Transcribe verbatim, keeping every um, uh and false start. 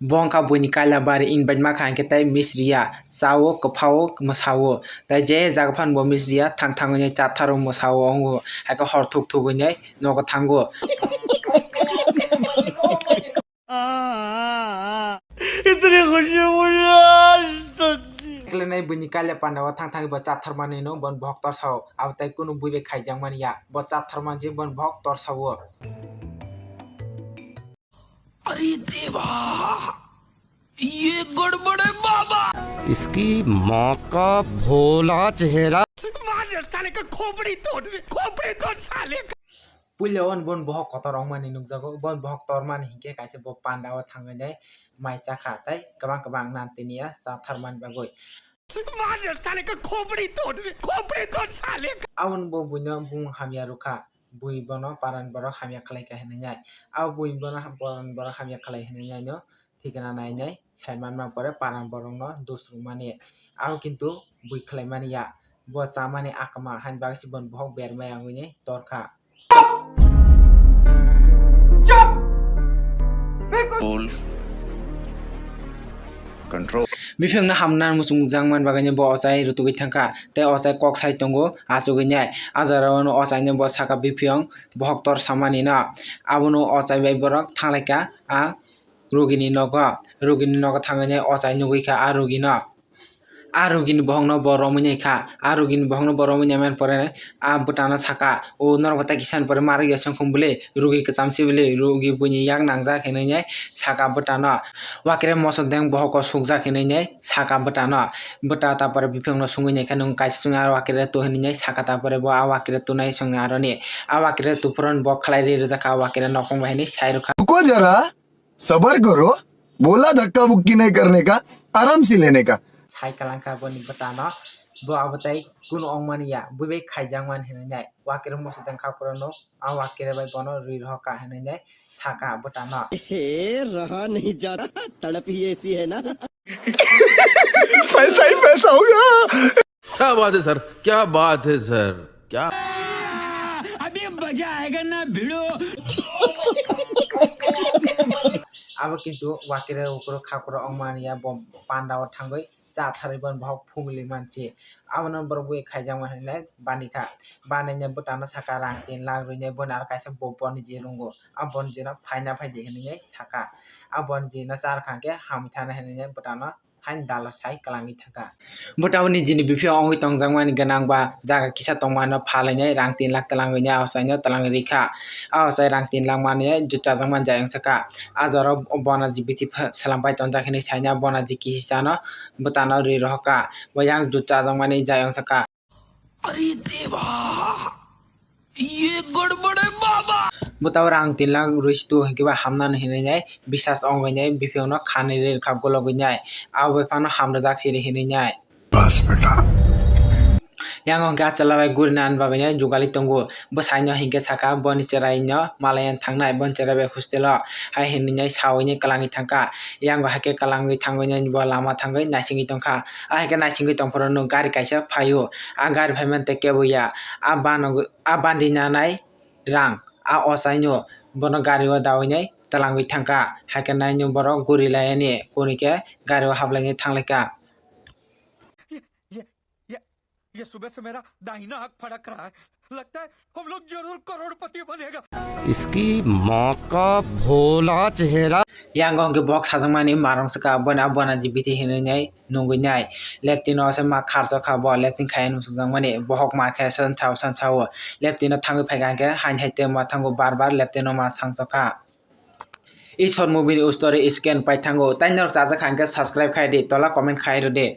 Bo wngkha buini kaila bari invite ma kha hinkhe tei misriya chao, kwphao, mwsao. Tei je jaga phano bo misriya thang thang hwnwi chatharo mwsao wngo. Haikhe hor thuk thuk hwnwi nogo thango. इतनी खुशी मुझे आज तक नहीं। Eklenai buini kaila pandao thang thangwi bo chathar manwino bon bohok torsao. Abo tei kunu bui bai khaijak mani ya. Bo chathar manji bon bohok torsao. अरे देवा, ये गड़बड़ है बाबा। इसकी माँ का भोला चेहरा। मार साले का खोपड़ी तोड़, खोपड़ी तोड़ साले का। Puila on bon bohok kotor wngmani nukjago, bon bohok tormani hinkhe kaisa bo pandao thangwi nai mai chakha tei kwbang kwbang nam tini ya chatharmani bagwi. मार साले का खोपड़ी तोड़, खोपड़ी तोड़ साले का। Aboni bo buino bumung hamya rwkha. Bui bono paran borok hamya khlai kha hinwi nai. Abo bui bono ha-, paran borok hamya khlai hinwi nai no thikna nai nai sai manma pore paran borok no dus rwmani. Abo kintu bui khlai mani ya. Bo chamani akma haini bagwi se bono bohok bermaya wngwi nai torkha. Control. Biphangno hamna muchungjak man bagwi bo ochai rutugwi thangkha, tei ochai kok sai tongo achugwi nai. A jora o ochai no bo saka biphang bohok tor samani no, abono ochai bai borok thanglaikha a rugini nogo. Rugini nogo thangwi nai ochai nugwi kha a rugino. A rugini bohokno bo romwi nai kha. A rugini bohokno bo romwi nai man pore a bwtano saka, "O norok bo tei kisa ni pore ma rwk ya songkhum bwle, rugi kwcham se bwle, rugi buini yak nangjak," hinwi nai saka bwtano. Wakire moso deng bohoko sukjak hinwi nai saka bwtano. Bwta ta pore biphangno sungwi nai kha, "Nwng kaisa chwng aro wakire tu," hinwi nai saka ta pore bo a wakire tunai songni aroni. A wakire tuphuroni bo khlai ri rwjak kha, a wakire nokhong bai hinwi sai rwkha. रुको जरा, सबर करो, बोला धक्का मुक्की नहीं करने का, आराम से लेने का। Sai kwlangkha boni bwtano, bo abo tei kunu wngmani ya, bui bai khaijak man hinwi nai. Wakire moso deng kha pore no, a wakire bai bono rwi rohor kha hinwi nai saka bwtano. हे रहा नहीं जाता, तड़प ही ऐसी है ना। पैसा ही पैसा होगा। क्या बात है सर, क्या बात है सर, क्या। अभी मजा आएगा ना भिड़ो। Abo kintu wakire ukro khakro wngmani ya bo pandao thangwi chatharwi bono bohok phumili mansi. Abono borok bui khaijak man hinwi bani kha. Bani nai bwtano saka rang tin lakh rwi nai bono aro kaisa bo bonji rwngo. A bonjino phaina phaidi hinwi nai saka. A bonjino char kha khe hamwi thana hinwi nai bwtano haini dala sai kwlangwi thangkha. Bwtao nijini biphiyang wngwi tongjakmani gwnang ba jaga kisa tongmano phalwi nai rang tin lakh twlangwi nai a ochaino twlangwi rikha. A ochai rang tin lakh manwi juta jakmani jai wngsa kha. A jora o bonaji bithi pha-, swlam pai tonjak hinwi saina bonaji kisisano bwtano ri rohor kha. Bo yang juta jakmani jai wngsa kha. अरे देवा, ये गड़बड़ है बाबा। Bwtao rang tin lakh rwi situ hinkhe ba hamnani hinwi nai bisas ongwi nai biphiyangno khanwi rwi rwkha gologwi nai. Abo bai phano hamrwjak siri hinwi nai. Bas beta. Yang hwnkhe achalabai gurina ani bagwi nai jugali tongo. Bwsaino hinkhe saka boni chwraino malayan thangnai, boni chwrai bai hostel o hai hinwi nai sawi nai kwlangwi thangkha. Yang bo haikhe kwlangwi thangwi nai bo lama thangwi naisingwi tongkha. Ahai khe naisingwi tongphuru no gari kaisa phaio. A gari phaimani tei kebo ya. A bano, a bandi nanai rang. A ochaino bono gari o dawi nai twlangwi thangkha. Haikhe naino borok guri layani. Kuni khe gari o hablai nai thanglaikha. ये, ये, ये, ये सुबह से मेरा दाहिना आंख फड़क रहा है। लगता है हम लोग जरूर करोड़पति बनेगा। इसकी माँ का भोला चेहरा। Yang hwnkhe bohok sajakmani marung swkha, boni a bonaji bithi hinwi nai nungwi nai. Leptino se ma kharchok kha bo, leptin khaiya nungsukjakmani, bohok ma khe san sao, san sao. Leptino thangwi phaikha hwnkhe hain hai tei ma thango bar bar leptino ma sangchok kha. Ishwar movie ni story scan pai thango. Tai norok chajak kha hwnkhe subscribe khai di, tola comment khai rw di.